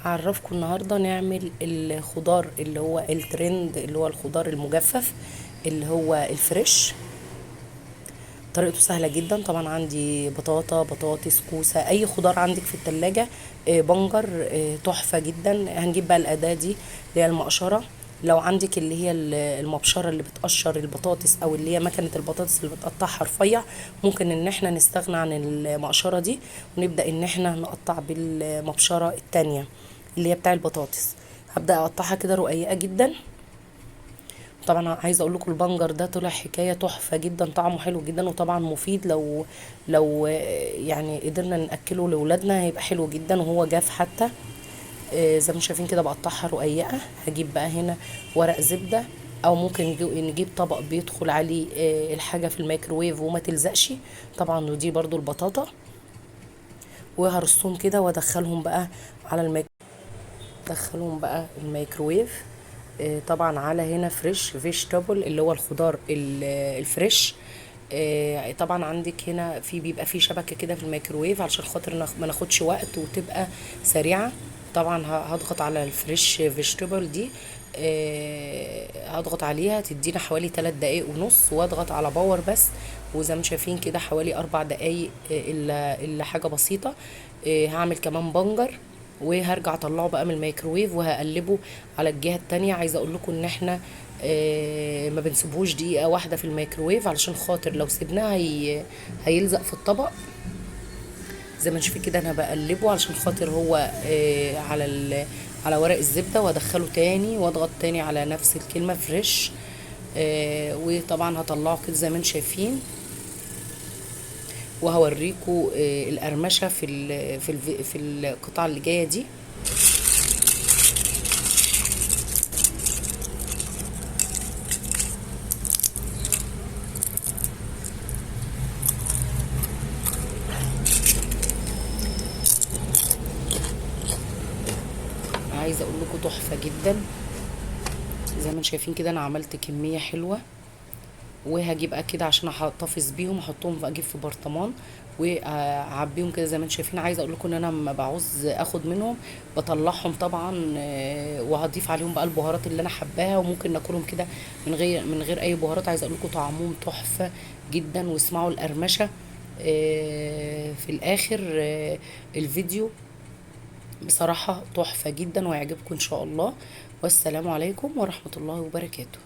هعرفكم النهارده نعمل الخضار اللي هو الترند، اللي هو الخضار المجفف اللي هو ال fresh. طريقته سهلة جدا. طبعا عندي بطاطا، بطاطس، كوسة، اي خضار عندك في التلاجة، بنجر، تحفة جدا. هنجيب بقى الاداة دي اللي هي المقشره. لو عندك اللي هي المبشره اللي بتقشر البطاطس، او اللي هي مكنه البطاطس اللي بتقطعها رفيع، ممكن ان احنا نستغنى عن المقشره دي ونبدا ان احنا نقطع بالمبشره التانية اللي هي بتاع البطاطس. هبدا اقطعها كده رقيقه جدا. طبعا عايزه اقول لكم البنجر ده طلع حكاية تحفة جدا، طعمه حلو جدا، وطبعا مفيد. لو قدرنا ناكله لاولادنا هيبقى حلو جدا، وهو جاف حتى. زي ما شايفين كده بقطعها رقيقه. هجيب بقى هنا ورق زبدة، او ممكن نجيب طبق بيدخل عليه الحاجة في الميكروويف وما تلزقش. طبعا ودي برضو البطاطا، وهرصهم كده وادخلهم بقى على الميكروويف. ادخلهم بقى الميكروويف. طبعا على هنا fresh vegetable اللي هو الخضار ال fresh. طبعا عندك هنا بيبقى في شبكة كده في الميكروويف علشان خاطر ما ناخدش وقت وتبقى سريعة. طبعا هضغط على ال fresh vegetable دي، هضغط عليها تدينا حوالي 3 دقايق ونص، واضغط على power بس. وزي ما شايفين كده حوالي 4 دقايق، الا حاجة بسيطة. هعمل كمان بنجر وهرجع اطلعه بقى من الميكروويف وهقلبه على الجهة التانية. عايزه اقول لكم ان احنا، ما بنسيبهوش دقيقة واحدة في الميكروويف علشان خاطر لو سيبناه هيلزق في الطبق. زي ما نشوف كده انا بقلبه علشان خاطر هو، على ورق الزبدة، وادخله تاني واضغط تاني على نفس الكلمة fresh. وطبعا هطلعه كده زي ما انتم شايفين، وهوريكم، القرمشه في القطعة اللي جاية دي. عايزه اقول لكم تحفة جدا. زي ما انتم شايفين كده انا عملت كمية حلوة، وهجيب بقى كده عشان احتفظ بيهم، احطهم في، اجيب في برطمان واعبيهم كده زي ما انتم شايفين. عايزه اقول لكم ان انا لما بعوز اخد منهم بطلعهم طبعا، وهضيف عليهم بقى البهارات اللي انا حباها، وممكن ناكلهم كده من غير اي بهارات. عايزه اقول لكم طعمهم تحفة جدا، واسمعوا القرمشه، في الاخر، الفيديو بصراحة تحفة جدا وهيعجبكم ان شاء الله. والسلام عليكم ورحمة الله وبركاته.